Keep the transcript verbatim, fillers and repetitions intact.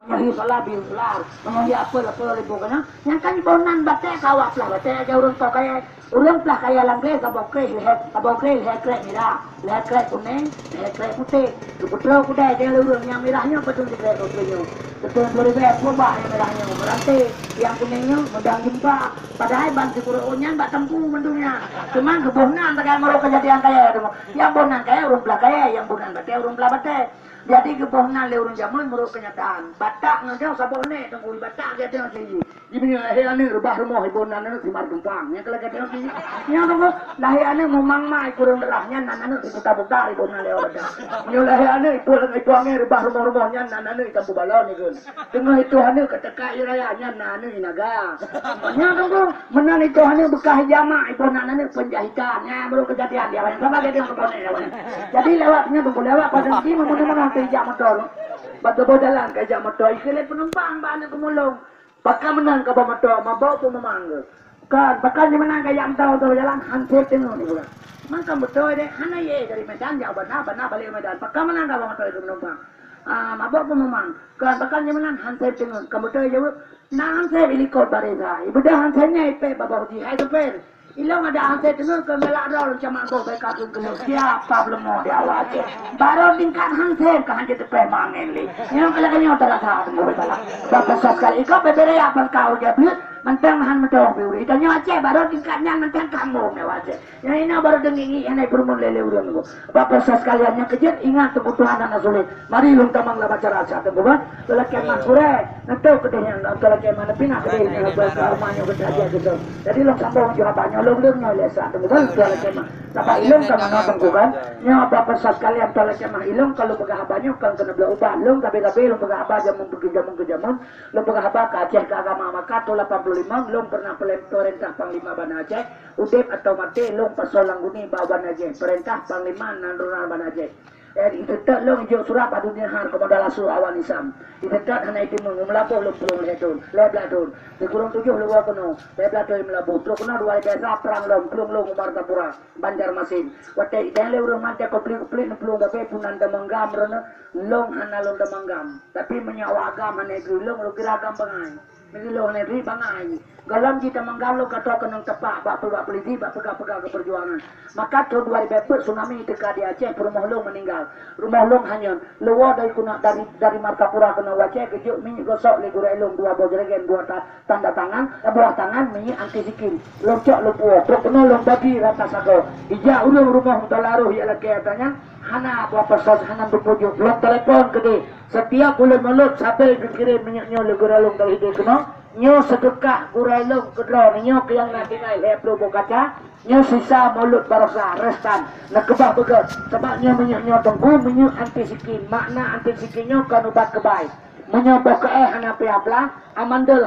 Nyoe hi salah bin salah. Nyoe hi apa lah, apa lah ibu kena. Nyang kan boh nan batèe kawa plah batèe aja ureueng kok kaya. Ureueng plah kaya lam glé saboh kreh lhèe, saboh kreh lhèe krek mirah, lhèe krek kunéng, lhèe krek putéh. Geupeutro kudai kaya ureueng nyang mirah nyoe padum sikrek keu nyoe. Beutôi dua ribèe peuet bah nyang mirah nyoe. Berarti nyang kunéng nyoe meudang jumpa. Padahai ban sikureueng nyan bak teungku mandum nyan. Cuma geuboh nan tagai meurok keujadian kaya tu. Nyang boh nan kaya ureueng plah kaya, nyang boh nan batèe ureueng plah batèe. Jadi geuboh nan lé ureueng jameun meurok keunyataan. Batak ngon nyoe saboh nèk teungku, batak geutanyoe siji. Jimeunyoe lahé aneuk reubah rumoh iboh nan aneuk simar tumpang. Nyang keuh lagèe tanyoe siji. Nyoe teungku, lahé aneuk mumang ma i kureueng darah nyan nan aneuk siputa-puta iboh nan lé orang dah. Nyoe lahé aneuk ipoh, ipoh angèn reubah rumoh-rumoh nyan nan aneuk itam pubalon ikheun. Teungoh itoh aneuk ka teuka ie raya nyan nan aneuk inaga. Nyoe teungku, meunan itoh aneuk beukah jamak iboh nan aneuk penjahitan. Nyan baru kejadian dia. Sama dia dengan kebonek dia. Jadi lewat nyoe teungku, lewat padang sini meunang-meunang teuijak motor. Bak geuboh jalan ka ijak motor, ikheun lé penumpang bak aneuk peumulông. Pakon meunan ka boh motor, mabök peumumang keuh? Kon, pakon jimeunan ka ijak motor, motor jalan, han sép teungeut ni bukan. Mangkang beutôi deh, hana yé dari Medan jak u Banda, Banda balek u Medan. Pakon meunan ka boh motor keu penumpang? Ah, mabök peumumang. Kon, pakon jimeunan han sép teungeut? Kon beutôi jaweueb, na han sép ilikot bak resa. Ibeudôh han sép nyan ipèk bak boh jih, hai supir. Ilôn ada han sép teungeut keu galak droe lôn camat boh bèk ka kheun keu lôn. Siapa peuleumô di awak Aceh? Baroe tingkat han sép ka han jeuet teupèh mangén lé. Nyoe keuh lagèe nyoe tarasa teungku bèk galak. Bak peusah sekali ikot bèk bèrèh apa kau dia bleuet, mantong han meudoh piuri. Tanyoe Aceh baroe tingkat nyan mantong kamoe nyoe Aceh. Nyang inoe baroe deungi ngieng hana peurumun lé-lé ureueng nyoe. Bak peusah sekalian nyang keujeuet ingat teungku Tuhan hana sulet. Mari lôn tamong lam acara siat teungku bah. Teu lakèe man kurèe, neutôh keudeh nyan, teu lakèe man neupinah keudeh nyan, bak ka rumoh nyoe keudeh aja gitu. Jadi lôn sambông ju haba nyoe lôn leueng nyoe lé siat teungku bah, teu lakèe man. Sabab ilôn ka meunoe teungku kan. Nyoe apa peusah sekalian teu lakèe man ilôn ka lôn peugah haba nyoe kon keuneuk bloe ubat. Lôn gabe-gabe lôn peugah haba jameun keu jameun keu jameun. Lôn peugah haba keu Aceh keu agama maka tahun lapan puluh lima lôn pernah peurintah panglima Banda Aceh. Udép atawa maté lôn pasoe lam guni bak Banda Aceh. Peurintah panglima nan rona Banda Aceh. Eh, iseutôt lôn ijok surat bak Dunia Har Komandan Lasu Awan Isam. Iseutôt hana iteumé, meulaboh lôn ploh lhèe thôn, lhèe blaih thôn. Sikureueng tujoh lôn woe keunoe, lhèe blaih thôn meulaboh. Trok keunoe dua ribèe sa prang lom, plueng lôn u Martapura, Banjarmasin. Watèe idéh lé ureueng maté konflik-konflik neuplueng babé punan Damanggam droeneuh, lôn hana lôn Damanggam. Tapi meunyoe awak agam hana geulôn, lôn kira agam bangai. Meunyoe lôn hana geulôn bangai. Gohlom jih Damanggam lôn ka troh keunong teupak bak peulisi, bak peugah-peugah keu peujuangan. Maka thôn dua ribèe peuet tsunami teuka di Aceh, peurumoh lôn meuninggai. Rumoh lôn hanyut. Lôn woe dari kuna-, dari, dari Martapura keunoe u Aceh geujok minyeuk gosok lé gurèe lôn dua boh jerigen, dua ta-, tanda tangan, eh, buah tangan, minyeuk anti sikin. Lôn cok lôn puwoe, trok keunoe lôn bagi rata sagoe. Ijak ureueng rumoh meutola roh jak lakèe ata nyan, hana apa-apa sos, hana beupujok. Lôn telepon keudeh. Setiap buleuen Maulud sabe geukirém minyeuk nyoe lé gurèe lôn dari idéh keunoe. Nyoe seudeukah gurèe lôn keudroe nyoe keu nyang na tinggai lhèe ploh boh kaca. Nyoe sisa Maulud Baroesa, restan, neukeubah beugöt. Sabab nyoe minyeuk nyoe teungku, minyeuk anti sikin. Makna anti sikin nyoe kon ubat keubai. Meunyoe boh keuèh hana payah blah, amandel